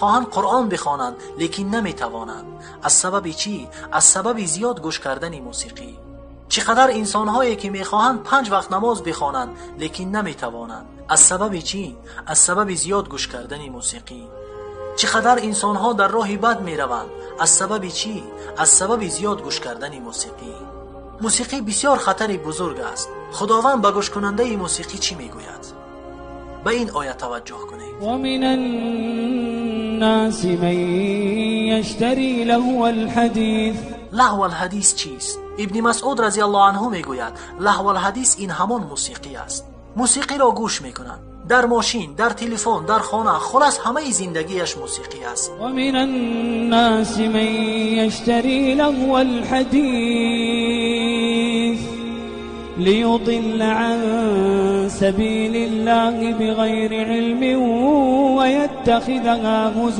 Мехоҳанд Қуръон бихонанд, лекин наметавонанд. Аз сабаби чӣ? Аз сабаби зиёд гӯш кардани мусиқӣ. Чӣ қадар инсонҳое ки мехоҳанд панҷ вақт намоз бихонанд, лекин наметавонанд. Аз сабаби чӣ? Аз сабаби зиёд гӯш кардани мусиқӣ. Чӣ қадар инсонҳо дар роҳи бад мераванд. Аз сабаби чӣ? Аз сабаби зиёд гӯш кардани мусиқӣ. Мусиқӣ бисёр хатари бузург аст. Худованд ба гӯшкунандаи мусиқӣ чӣ мегӯяд? Ба ин оя таваҷҷӯҳ кунед. ومن الناس من يشتري لهو الحديث. لهو الحدیث чист? Ибни Масъуд разияллоҳу анҳу мегӯяд: لهو الحدیث ин ҳамон мусиқӣ аст. Мусиқиро гӯш мекунанд дар мошин, дар телефон, дар хона, хулас ҳамаи зиндагиаш мусиқӣ аст. ومن الناس من يشتري لهو الحديث ليضل عن سبيل الله بغير علم ويتخذها هزوا.